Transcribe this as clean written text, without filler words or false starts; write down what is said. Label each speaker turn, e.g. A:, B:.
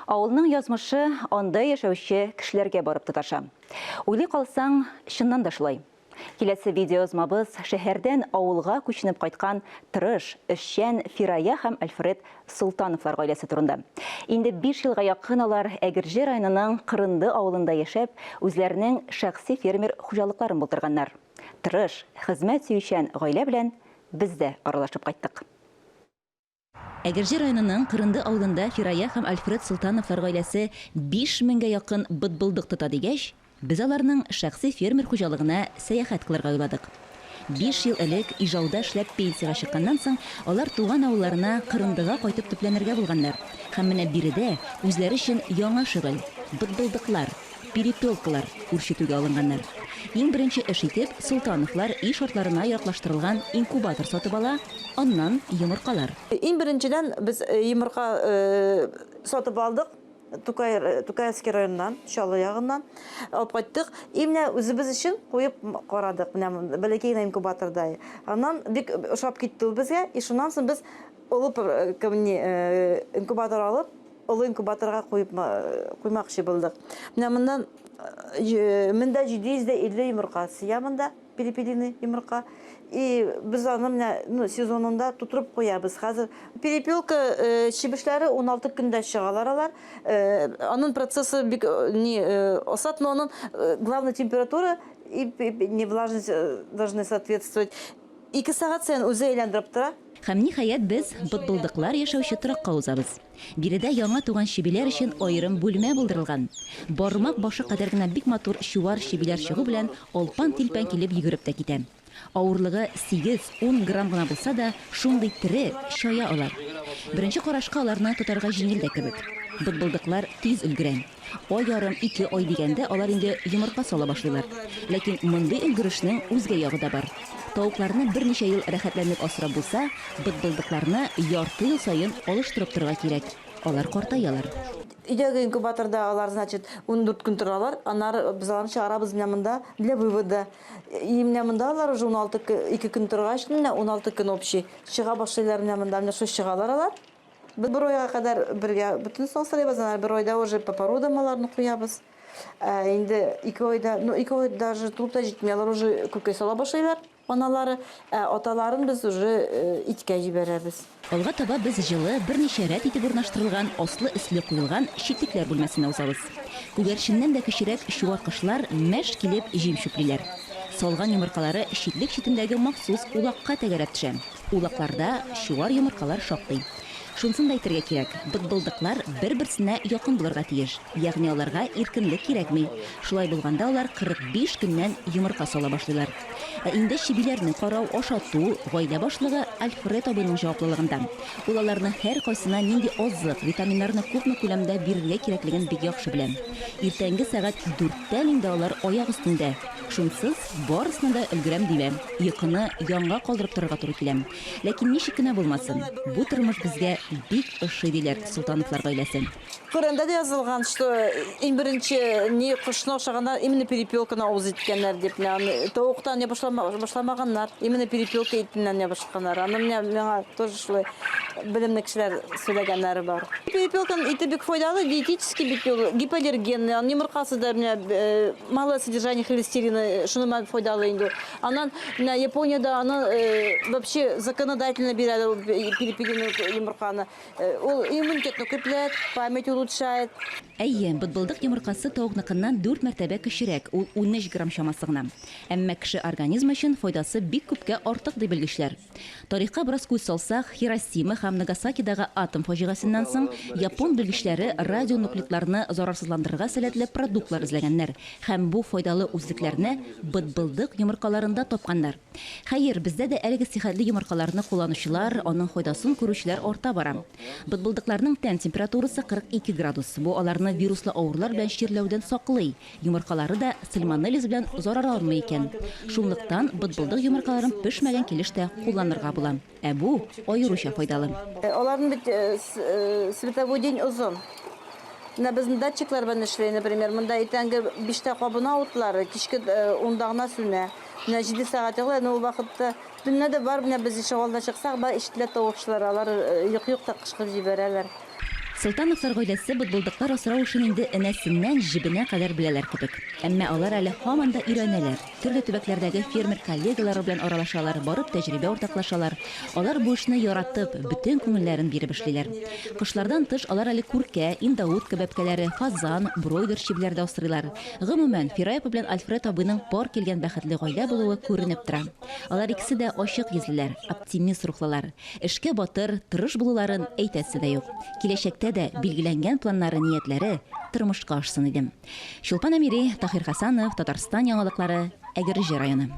A: Авылның язмышы анда яшәүче кешеләргә барып тоташа. Уйлый калсаң, чыннан да шулай. Киләсе видеоязмабыз шәһәрдән авылга күченеп кайткан тырыш, эшчән Фирая һәм Альфред Солтановлар гаиләсе турында. Инде 5 елга якын алар Әгерҗе районының Кырынды авылында яшәп, үзләренең шәхси фермер хуҗалыкларын булдырганнар. Тырыш, хезмәт сөючән гаилә белән без дә аралашып кайттык. Әгерҗе районының Кырынды авылында Фирая һәм Альфред Солтановлар гаиләсе 5 меңгә якын бытбылдык тота дигәч, без аларның шәхси фермер хуҗалыгына сәяхәт кылырга уйладык. Биш ел элек Ижауда эшләп пенсиягә чыкканнан соң, алар туган авылларына Кырындыга кайтып төпләнергә булганнар. Һәм менә биредә үзләре өчен яңа шөгыль, бытбылдыклар, перепелкалар үрчетүгә алынганнар. Иң беренче эш итеп, Солтановлар өй шартларына яраклаштырылган инкубатор сатып ала, аннан, йомыркалар.
B: Иң беренчедән без йомырка сатып алдык, Тукай, Тукаевский районыннан, Чаллы ягыннан алып кайттык. И менә үзебез өчен куеп карадык, менә бәләкәй генә инкубаторда. Аннан бик ошап китте ул безгә. И шуннан соң без олы инкубатор алып, олы инкубаторга куеп куймакчы булдык. Менә моннан монда 750 йомырка сыя монда, перепелиный йомырка. И без аны менә ну, сезонында тутырып куябыз. Хәзер перепелка чебешләре 16 көндә чыгалар алар. Аның процессы бик не осат, но аның главная температура и не влажность должны соответствовать. Ике сәгать саен үзе әйләндереп тора.
A: Һәм, ниһаять, без бытбылдыклар яшәүче торакка узабыз. Биредә яңа туган чебиләр өчен аерым бүлмә булдырылган. Бармак башы кадәр генә бик матур чуар чебиләр чыгу белән алпан-тилпән килеп йөгереп тә китә. Авырлыгы сигез-ун грамм гына булса да, шундый тере, чая алар. Беренче карашка аларны тотарга җиңел дә кебек. Бытбылдыклар тиз өлгерә. Ай ярым, ике ай дигәндә алар инде йомырка сала башлыйлар. Ләкин мондый өлгерешнең үзгә ягы да бар. Тавыкларны берничә ел рәхәтләнеп асрап булса, бытбылдыкларны ярты ел саен алыштырып торырга кирәк, алар картаялар.
B: Өйдәге инкубаторда алар, значит, 14 көн торалар, аннары без аларны чыгарабыз менә монда для вывода. И менә монда алар уже 16 көн, ике көн торгач, менә 16 көн общий чыга башлыйлар менә монда, менә шул чыгалар алар. Без бер айга кадәр бергә бөтенесен асрыйбыз, аннары бер айда уже по породам аларны куябыз. Ә инде ике айда, ну ике ай даже тулып та җитми, алар уже күкәй сала башлыйлар, аналары. Ә аталарын без уже иткә җибәрәбез.
A: Алга таба без җылы, берничә рәт итеп урнаштырылган, аслы-өсле куелган читлекләр бүлмәсенә узабыз. Күгәрченнән дә кечерәк чуар кошлар мәш килеп җим чүплиләр. Салган йомыркалары читлек читендәге махсус улакка тәгәрәп төшә. Улакларда чуар йомыркалар шактый. Шунысын да әйтергә кирәк, бытбылдыклар бер-берсенә якын булырга тиеш, ягъни аларга иркенлек кирәкми. Шулай булганда алар 45 көннән йомырка сала башлыйлар. Ә инде чебиләрне карау, ашату, гаилә башлыгы Альфред абыйның җаваплылыгында. Ул аларны һәркайсына нинди азык, витаминнарны күпме күләмдә бирергә кирәклеген бик яхшы белә. Иртәнге сәгать дүрттән инде алар аяк өстендә. Шунсыз барысына да өлгерәм димә, йокыны янга калдырып торырга туры килә. Ләкин ничек кенә булмасын, бу тормыш безгә бик ошый, диләр Солтановлар гаиләсе.
B: Коръәндә дә язылган, что иң беренче ни кошны ашаганнар, именно перепелканы авыз иткәннәр дип. Менә аны тавыктан башламаганнар, именно перепелка итеннән ябышканнар. Аны менә миңа тоже шулай белемле кешеләр сөйләгәннәре бар. Перепелканың ите бик файдалы, диетический бит ул, гипоаллергенный, аның йомыркасы да менә малое содержание холестерина, шуны файдалы инде. Аннан менә Япониядә аны вообще законодательно бирәләр ул перепелиный йомырканы. Ул иммунитетны укрепләет, память улучшает.
A: Әйе, бытбылдык йомыркасы тавыкныкыннан дүрт мәртәбә кечерәк, ул 13 грамм чамасы гына. Әмма кеше организмы өчен файдасы бик күпкә артык, ди белгечләр. Тарихка бераз күз салсак, Хиросима һәм Нагасакидагы атом фаҗигасеннән соң япон белгечләре радионуклидларны зарарсызландырырга сәләтле продуктлар эзләгәннәр һәм бу файдалы үзлекләрне бытбылдык йомыркаларында тапканнар. Хәер, бездә дә әлеге сихәтле йомыркаларны кулланучылар, аның файдасын күрүчеләр арта бара. Бытбылдыкларның тән температурасы 42 градус, бу аларны вируслы авырулар белән чирләүдән саклый, Йомыркалары да сальмонеллез белән зарарланмый икән. Шунлыктан бытбылдык йомыркаларын пешмәгән килеш тә кулланырга була. Ә бу аеруча файдалы.
B: Аларның бит световой день озын. Менә безнең датчиклар белән эшли, например, монда иртәнге биштә кабына утлары, кичке унда гына сүнә. Менә җиде сәгать йоклый, ул вакытта төнлә дә бар, менә без ишегалдына чыксак, бар ишетелә тавышлар, алар йокы юк та кычкырып җибәрәләр.
A: Солтановлар гаиләсе бытбылдыклар асрау эшен инде энәсеннән җебенә кадәр беләләр кебек. Әмма алар әле һаман да өйрәнәләр, төрле төбәкләрдәге фермер коллегалары белән аралашалар, барып тәҗрибә уртаклашалар. Алар бу эшне яратып, бөтен күңелләрен биреп эшлиләр. Кошлардан тыш, алар әле күркә, индоутка бәбкәләре, фазан, бройлер чебиләр дә асрыйлар. Гомумән, Фирая апа белән Альфред абыйның пар килгән бәхетле гаилә булуы күренеп тора. Алар икесе дә ачык йөзлеләр, оптимист рухлылар. Эшкә батыр, тырыш булуларын әйтәсе дә юк. Киләчәктә дә билгеләнгән планнары, ниятләре тормышка ашсын иде. Чулпан Әмири, Таһир Хәсәнов, Татарстан яңалыклары, Әгерҗе районы.